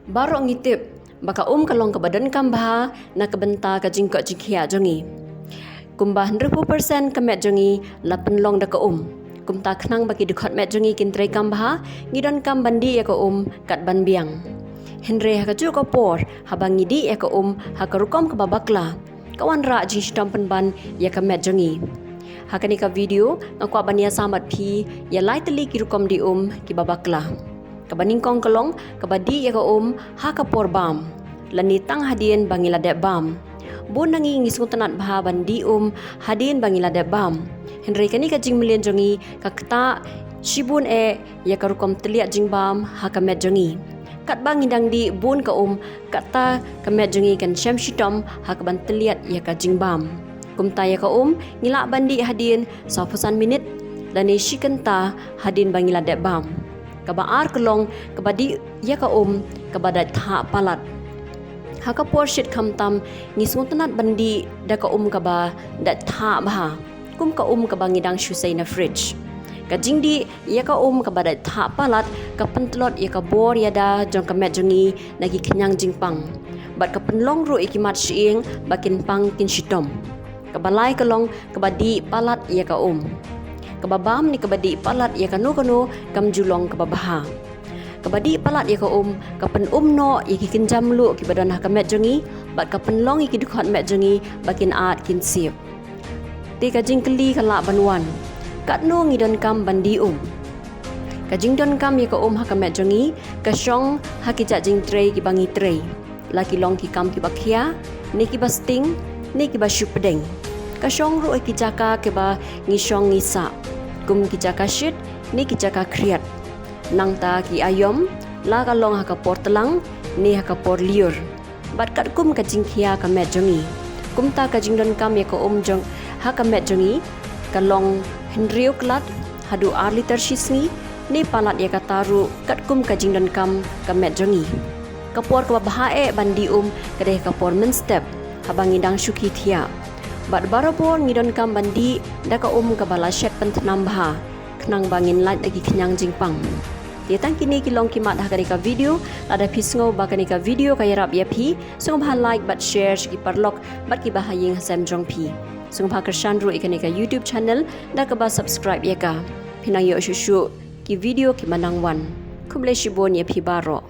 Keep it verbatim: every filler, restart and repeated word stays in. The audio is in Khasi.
Baroh ngi tip ba ka um ka long kaba donkam bha na ka bynta ka jingkoit jingkhiah jong ngi. Kumba hynriewphew percent ka met jong ngi la pynlong da ka um. Kumta khnang ba ki dkhot met jong ngi kin treikam bha, ngi donkam ban dih ïa ka um kat ban biang. Hynrei ha kajuh ka por, haba ngi dih ïa ka um ha ka rukom kaba bakla, ka wanrah jingshitom pynban ïa ka met jong ngi. Ha kane ka video nga kwah ban ïasam bad phi ïa lai tylli ki rukom dih um kiba bakla. Kaba nyngkong ka long kaba dih ïa ka um ha ka por bam, lane tang hadien ba ngi la dep bam. Bun na ngi ngi sngewtynnad bha ban dih um hadien ba ngi la dep bam. Hynrei kane ka jingmlien jong ngi ka ktah shibun eh ïa ka rukom tylliat jingbam ha ka met jong ngi. Katba ngi dang dih bun ka um, kata ka met jong ngi kan shem shitom ha kaban tylliat ïa ka jingbam. Kumta ïa ka um ngi lah ban dih hadien sawphew san minit lane shi kynta hadien ba ngi la dep bam. Kaba ar ka long kaba dih ïa ka um kaba dait thah palat. Ha ka por shit khamtam ngi sngewtynnad ban dih da ka um kaba dait thah bha, kum ka um kaba ngi dang shu sei na fridge. Ka jingdih ïa ka um kaba dait thah palat ka pyntlot ïa ka bor ïada jong ka met jong ngi na ki khñiang jingpang, bad ka pynlong ruh ïa ki mat shyieng ba kin pang kin shitom. Kaba lai ka long kaba dih palat ïa ka um. Kaba bam ne kaba dih palat ïa kano kano kam ju long kaba bha. Kaba dih palat ïa ka um ka pynum noh ïa ki kynja mluh kiba don ha ka met jong ngi, bad ka pynlong ïa ki dkhot met jong ngi ba kin ïaid kin siep. Te ka jingkylli ka lah ban wan, katno ngi donkam ban dih um? Ka jingdonkam ïa ka um ha ka met jong ngi ka shong ha ki jait jingtrei kiba ngi trei, la ki long ki kam kiba khia, ne kiba sting, ne kiba shu pdeng. Ka shong ruh ha ki jaka kiba ngi shong ngi sah, kum ki jaka shit ne ki jaka khriat. Nangta ki aïom, la ka long ha ka por tlang ne ha ka por lyiur, bad katkum ka jingkhia ka met jong ngi. Kumta ka jingdonkam ïa ka um jong ha ka met jong ngi ka long hynriew klat haduh ar liter shi sngi, ne palat ïa kata ruh katkum ka jingdonkam ka met jong ngi. Ka por kaba bha eh ban dih um ka dei ka por mynstep, haba ngi dang shu khie thiah. Bad barabor ngi donkam ban dih da ka um kaba la shet pynthnam bha, khnang ba ngin lait da ki khñiang jingpang. Te tang kine ki long ki mat ha kane ka video. Lada phi sngew ba kane ka video ka ïarap ïa phi, sngewbha like bad share sha ki paralok bad kiba ha ïing ha sem jong phi. Sngewbha kyrshan ruh ïa kane ka YouTube channel da kaba subscribe ïa ka. Phin nang ïoh shuh shuh ki video kiba nang wan. Khublei shibun ïa phi baroh.